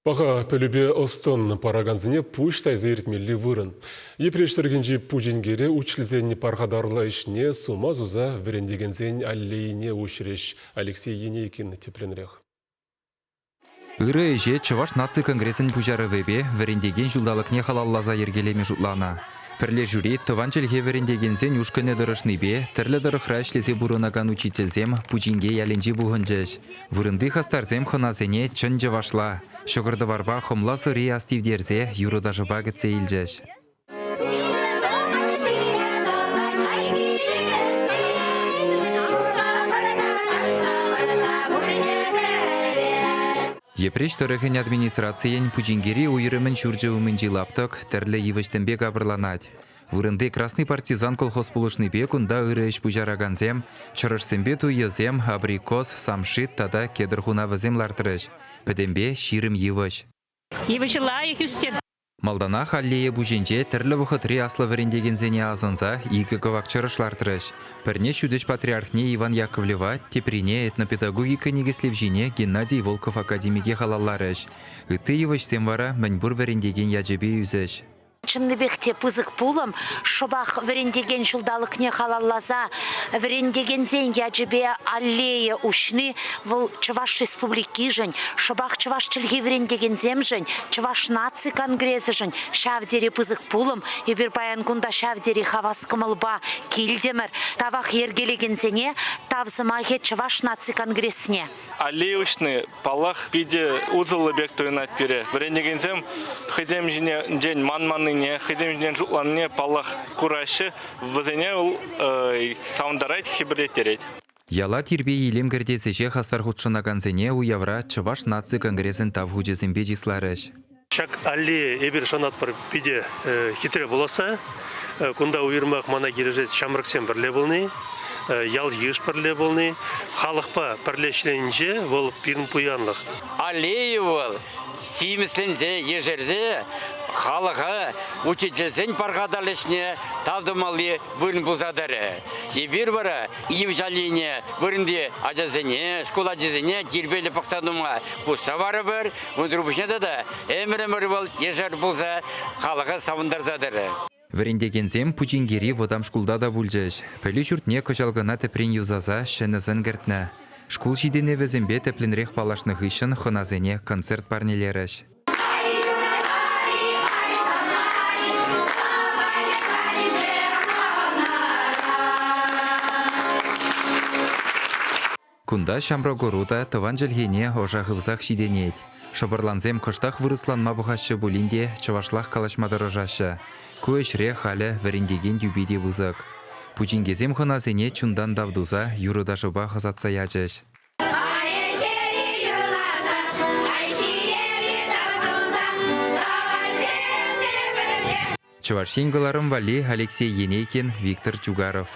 Паха пӗлӳпе ӑс-тӑн паракансене пуҫ тайса иртмелли вырӑн. Йӗпреҫ тӑрӑхӗнчи Пучинкере учительсен пархатарлӑ ӗҫне сума суса вӗрентекенсен аллейине уҫрӗҫ. Алексей Енейкин тӗплӗнрех. Ырӑ ӗҫе Чӑваш наци конгресӗн пуҫарӑвӗпе Вӗрентекен ҫулталӑкне халалласа йӗркелеме шутланӑ. Пӗрлешӳри тӑван чӗлхе вӗрентекенсен ушкӑнӗ тӑрӑшнипе тӗрлӗ тӑрӑхра ӗҫлесе пурӑнакан учительсем Пучинке ялӗнче пухӑнчӗҫ. Вырӑнти хастарсем хӑнасене чӑн чӑвашла, ҫӑкӑр-тӑварпа хӑмла сӑри астивтерсе юрӑ-ташӑпа кӗтсе илчӗҫ. Йӗпреҫ тӑрӑхӗн администрацийӗн Пучинкери уйрӑмӗн ҫурчӗ умӗнчи лаптӑк тӗрлӗ йывӑҫ-тӗмпе капӑрланать. Вырӑнти «Красный партизан» колхоз пулӑшнипе кунта ырӑ ӗҫ пуҫаракансем чӑрӑшсемпе туйӑсем, абрикос, самшит тата кедр хунавӗсем лартрӗҫ. Пӗтӗмпе 20 йывӑҫ. Йывӑҫ лайӑх ӳстер. Малтанах аллея пуҫӗнче тӗрлӗ вӑхӑтри аслӑ вӗрентекенсене асӑнса икӗ кӑвак чӑрӑш лартрӗҫ. Пӗрне ҫутӗҫ патриархне Иван Яковлева, теприне этнопедагогика никӗслевҫине Геннадий Волков академике халалларӗҫ. Ытти йывӑҫсем вара мӗнпур вӗрентекен ячӗпе ӳсӗҫ. Чӑннипех те пысӑк пулӑм. Шӑпах вӗрентекен ҫулталӑкне халалласа вӗрентекенсен ячӗпе аллея уҫни вӑл Чӑваш Республикишӗн, шӑпах чӑваш чӗлхи вӗрентекенсемшӗн, Чӑваш наци конгресӗшӗн ҫав тери пысӑк пулӑм. Эпир паян кунта ҫав тери хавас кӑмӑлпа килтӗмӗр. Тавах йӗркелекенсене, тав сӑмахӗ Чӑваш наци конгресне. Аллея уҫни, паллах, питӗ усӑллӑ пек туйӑнать пире. Вӗренекенсем хӑйсем ҫинчен манманнине, хӑйсем ҫинчен шутланине, паллах, кураҫҫӗ. Вӗсене вӑл савӑнтарать, хӗпӗртеттерет. Яла тирпей-илем кӗртес ӗҫе хастар хутшӑнакансене уявра Чӑваш наци конгресӗн тав хучӗсемпе чысларӗҫ. Ҫак аллея эпир шанатпӑр питӗ хитре пуласса. Кунта уйрӑмах мана килӗшет ҫамрӑксем пӗрле пулни, ял-йыш пӗрле пулни. Халӑхпа пӗрле ӗҫленинче вӑл пирӗн пуянлӑх. Аллея вӑл симӗсленсе, ешерсе халӑха учительсен пархатарлӑ ӗҫне тав тумалли вырӑн пулса тӑрӗ. Эпир вара йывӑҫ аллине вырӑнти ачасене, шкул ачисене тирпейлӗ пӑхса тума пусса парӑпӑр. Унсӑр пуҫне тата ӗмӗр-ӗмӗр вӑл ешер пулса халӑха савӑнтарса тӑрӗ. Вӗрентекенсем Пучинкери вӑтам шкулта та пулчӗҫ. Пӗлӳ ҫуртне кӑҫал кӑна тӗпрен юсаса ҫӗнӗ сӑн кӗртнӗ. Шкул ҫитӗнӗвӗсемпе тӗплӗнрех паллашнӑ хыҫҫӑн хӑнасене концерт парнелерӗҫ. Кунта ҫамрӑк ӑру та тӑван чӗлхене ӑша хывсах ҫитӗнет. Шӑпӑрлансем кӑштах вырӑсланма пӑхаҫҫӗ пулин те чӑвашлах калаҫма тӑрӑшаҫҫӗ. Ку ӗҫре халӗ вӗрентекен тӳпи те пысӑк. Пучинкесем хӑнасене чунтан тав туса юрӑ-ташӑпа ӑсатса ячӗҫ. Чӑваш Ен кӑларӑм валли Алексей Енейкин, Виктор Чугаров.